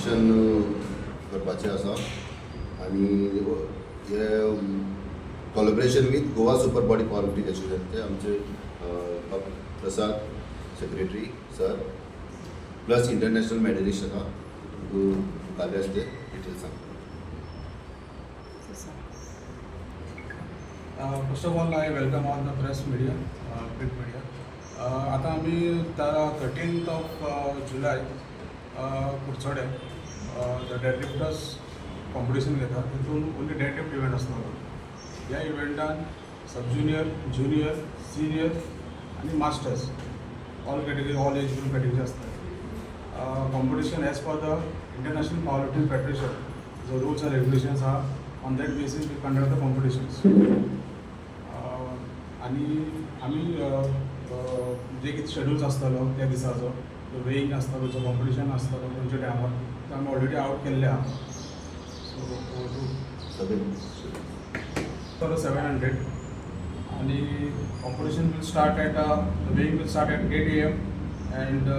Competition करपाचें आसा आनी हे collaboration with Goa Super Body Power Lifting असोसिएशनचे आमचे बाब प्रसाद secretary sir, plus international medalist आसा. मुखाल्ले आसा ते डिटेल्स सांग. First of all, I welcome all the press media, print media. आतां आमी 13th of July Curchorem the डेडलिफ्टर्स competition घेता. तितून ओन्ली डेडलिफ्ट इव्हेंट आसतलो. ह्या इव्हेंटान सब ज्युनियर, ज्युनियर, सिनियर आनी masters, all category, all age group category आसतात. Competition as per the International Power Lifting Federation जो rules and regulations आहा, on that basis we conduct the competitions. आनी आमी जे कितें schedules आसतलो त्या दिसाचो, जो वेईंग आसतलो, जो कॉम्पिटिशन आसतलो खंयच्या टायमार, तो आमी ऑलरेडी आवट केल्ले आहा. सो टू सगळे 700 आनी competition will start at the weighing will start at 8 a.m. and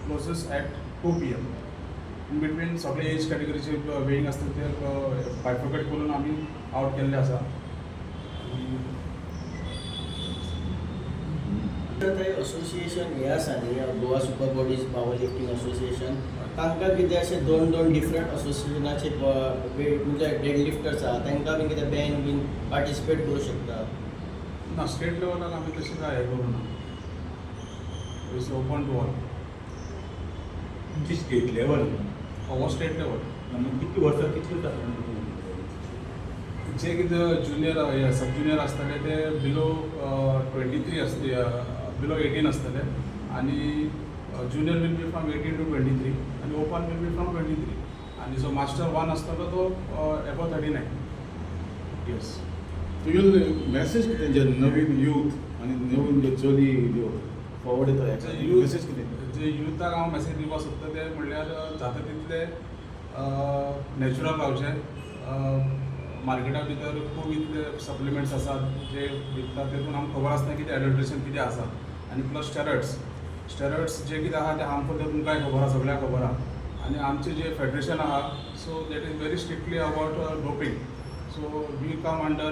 closes at 2 p.m. In between सगळे एज कॅटेगरीचे वेईंग आसता ते बायफर्केट करून आमी आवट केल्ले आसा आनी थंय असोसिएशन हें आसा न्ही, Goa Super Bodies Power Lifting Association, तांकां कितें अशें दोन दोन डिफरंट असोसिएशनाचे म्हणजे डेड लिफ्टर्स आहा, तांकां बीन कितें बॅन बीन पार्टिसिपेट करूं शकता? ना, स्टेट लेवलाक आमी तशें काय हें करूं ना. It's open to all. तुमची स्टेट लेवल? हो, स्टेट लेवल. मग किती वर्सां कितल्यो जाता? जे कितें ज्युनियर, सब ज्युनियर आसतले ते बिलो 23 आसतले, बिलो 18 आसतले आनी junior will be from 18 to 23 आनी open will be from 23 आनी जो मास्टर वन आसतलो तो एबोव 39 इयर्स. तुजे मॅसेज कितें जे नवीन यूथ आनी नवीन जे चली ज्यो फॉवर्ड येता, मॅसेज कितें? जे युथाक हांव मॅसेज दिवपाक सोदता ते म्हणल्यार जाता तितले नॅचरल रावचें. मार्केटा भितर खूब इतले सप्लिमेंट्स आसात जे विकतात, तेतून आमकां खबर आसना कितें एडल्ट्रेशन कितें आसा आनी प्लस स्टेरॉयड्स. स्टेरॉयड्स जे कितें आहा ते हार्मफूल, ते तुमकांय खबर आसा, सगळ्यांक खबर आहा. आनी आमचें जें फेडरेशन आहा, so that is very strictly about doping. So we come under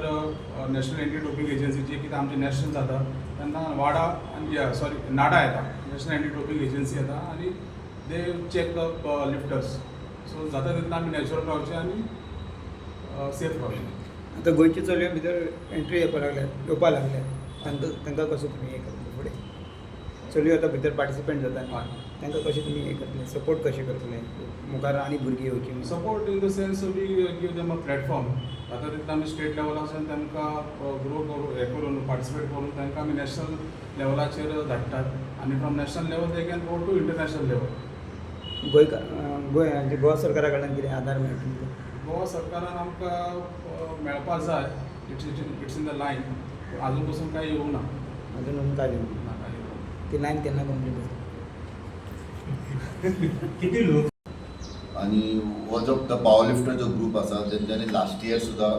National Anti Doping Agency. जे कितें आमचें नॅशनल जाता तेन्ना वाडा आनी सॉरी नाडा येता, नॅशनल एंटी डोपींग एजन्सी येता आनी they check the lifters. So जाता तितलें आमी नॅचरल रावचें आनी सेफ रावचें. आतां गोंयचे चलयो भितर एंट्री येवपाक लागल्यात, येवपाक लागल्यात, तांकां कसो तुमी हें करतले फुडें? चलयो आतां भितर पार्टिसिपेंट जाता न्ही, तांकां कशें तुमी हें करतले, सपोर्ट कशें करतले, मुखार आनी भुरगीं येवची म्हणून? Support in the sense we give them a platform. आतां तितलें आमी स्टेट लेवलाच्यान तांकां ग्रो करून, हें करून, पार्टिसिपेट करून तांकां आमी नॅशनल लेवलाचेर धाडटात आनी from national level they can go to international level. गोंयकार गोंय म्हणजे गोवा सरकारा कडल्यान कितें आदार मेळटा तुमकां? गोवा सरकारान आमकां मेळपा जाय. It's in the line. आजून पसून कांय येवंक ना. अजून काय येवंक ना, कांय येवंक ना. ती लायन केन्ना कंप्लीट जाता? किती लोक आनी हो जो the power lifter जो ग्रूप आसा, तेंच्यांनी लास्ट इयर सुद्दां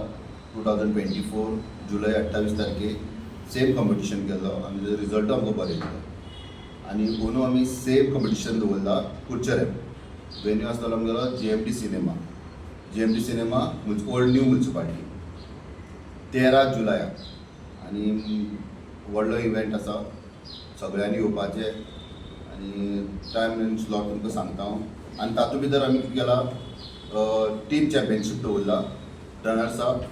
2024 जुलय 28 तारखेक सेम कॉम्पिटिशन केल्लो आनी तेजो रिजल्ट आमकां बरो येयल्लो. आनी अंदू आमी सेम कॉम्पिटिशन दवरला कुडचरें. वेन्यू आसतलो आमगेलो GMD cinema, GMD cinema, old new municipality, 13 जुलयाक. आनी व्हडलो इव्हेंट आसा, सगळ्यांनी येवपाचें आनी टायम आनी स्लॉट तुमकां सांगता हांव. आनी तातूंत भितर आमी कितें केलां, टीम चॅम्पियनशीप दवरला, रनर्स अप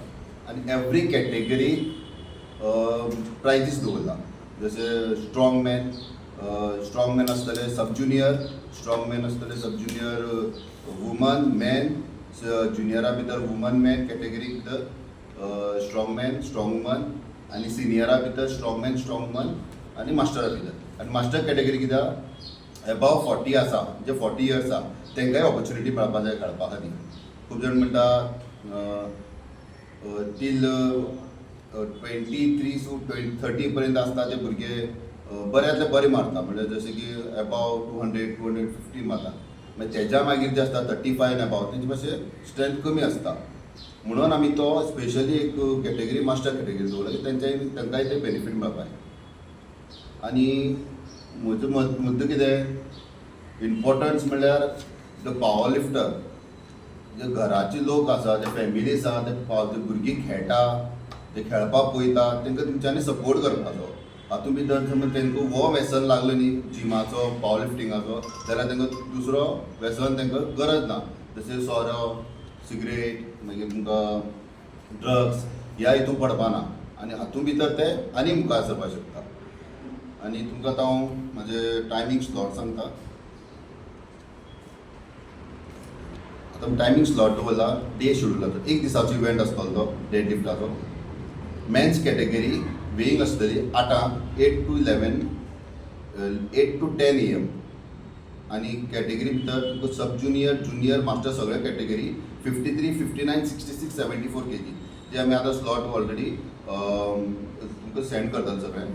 आनी एवरी कॅटेगरी प्रायजीस दवरला. जशें स्ट्रॉंग मॅन, स्ट्रॉंग मॅन आसतले, सब ज्युनियर स्ट्रॉंग मॅन आसतले, सब ज्युनियर वुमन मॅन, ज्युनियरा भितर वुमन मॅन कॅटेगरी भितर स्ट्रॉंग मॅन, स्ट्रॉंग वुमन आनी सिनियरा भितर स्ट्रॉंग मॅन, स्ट्रॉंग वुमन आनी मास्टरा भितर. आनी मास्टर कॅटेगरी कित्याक एबाव 40 आसा, जे 40 इयर्स आसा, तांकांय ऑपॉर्च्युनिटी मेळपा जाय खेळपा खातीर. खूब जाण म्हणटा टील 23 टू 30 पर्यंत आसता ते भुरगे बऱ्यांतले बरे मारता, म्हणजे जशें की एबाव 200, 250 मारता. मागीर तेज्या मागीर जे आसता 35 एबाव, तेंचे मातशें स्ट्रेंथ कमी आसता. म्हणून आमी तो स्पेशली एक कॅटेगरी, मास्टर कॅटेगरी दवरला की तेंच्याय तांकांय ते बेनिफीट मेळपाक. आनी म्हजो मुद्दो कितें इम्पॉर्टन्स म्हणल्यार the power lifter जे घराचे लोक आसा, जे फॅमिली आसा, ते पाव जे भुरगीं खेळटा, ते खेळपाक पळयता, तांकां तुमच्यांनी सपोर्ट करपाचो. हातूंत भितर समज तांकां हो व्यसन लागलो न्ही जिमाचो, पावर लिफ्टिंगाचो, जाल्यार तांकां दुसरो व्यसन तांकां गरज ना. जशें सोरो, सिगरेट, मागीर तुमकां ड्रग्स ह्या हितून पडपा ना आनी हातूंत भितर ते आनी मुखार सरपाक शकता. आनी तुमकां आतां हांव म्हाजें टायमींग स्लॉट सांगता. आतां टायमींग स्लॉट दवरला, डे शेड्यूलाचो, एक दिसाचो इव्हेंट आसतलो तो डेड लिफ्टाचो. मेन्स कॅटेगरी वेईंग आसतली आठांक, 8 to 11, 8 to 10 AM. आनी कॅटेगरी भितर तुमकां सब जुनियर, जुनियर, मास्टर सगळे category 53, 59, 66, 74 kg, जे आमी आतां स्लॉट ऑलरेडी तुमकां सेंड करतले सगळ्यांक.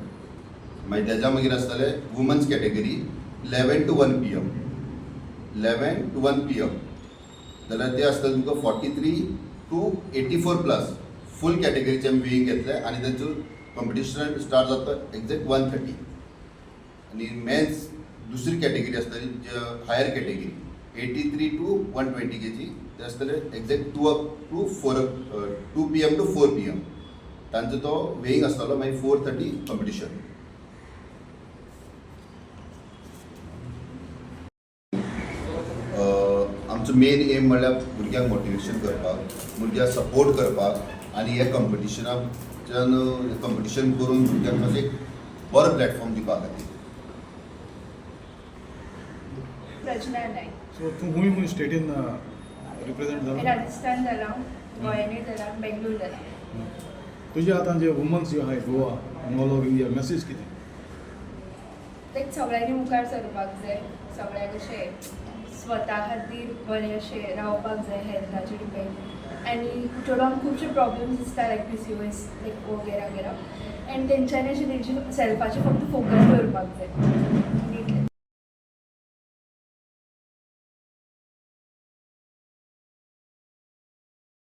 मागीर तेज्या मागीर आसतले womens category 11 to 1 PM, 11 to 1 PM जाल्यार ते आसतले तुमकां 43 to 84 plus full कॅटेगरीचे आमी वेईंग घेतले आनी तेंचो कॉम्पिटिशन स्टार्ट जाता एक्झॅक्ट 1:30. आनी मेन्स दुसरी कॅटेगरी आसतली, higher category, 83 to 120 kg, ते आसतले exact two to four, 2 PM to 4 PM तांचो तो वेईंग आसतलो. मागीर 4:30 कॉम्पिटिशन. आमचो मेन एम म्हणल्यार भुरग्यांक मोटिवेशन करपाक, भुरग्यांक सपोर्ट करपाक आनी हे कॉम्पिटिशनाच्यान कॉम्पिटिशन करून भुरग्यांक मातशें एक बरो प्लॅटफॉर्म दिवपा खातीर. प्रज्ञा नाईक. सो तूं खूंय खूंय स्टेटीन रिप्रेझेंट जाला? राजस्थान जाला, गोंयानूय जाला, बेंगलोर जाला. तुजे आतां जे वुमन्स जे आहाय गोवा आनी ऑल ओवर इंडिया, मॅसेज कितें? लायक सगळ्यांनी मुखार सरपाक जाय, सगळ्यांक अशें स्वता खातीर बरें अशें रावपाक जाय, हेल्थाचेर डिपेंड. आनी चेडवांक खुबशे प्रॉब्लम्स आसता, लायक पीसीओएस लायक वगैरे वगैरे, एंड तेंच्यांनी अशें तेंचे सेल्फाचेर फक्त फोकस दवरपाक जाय.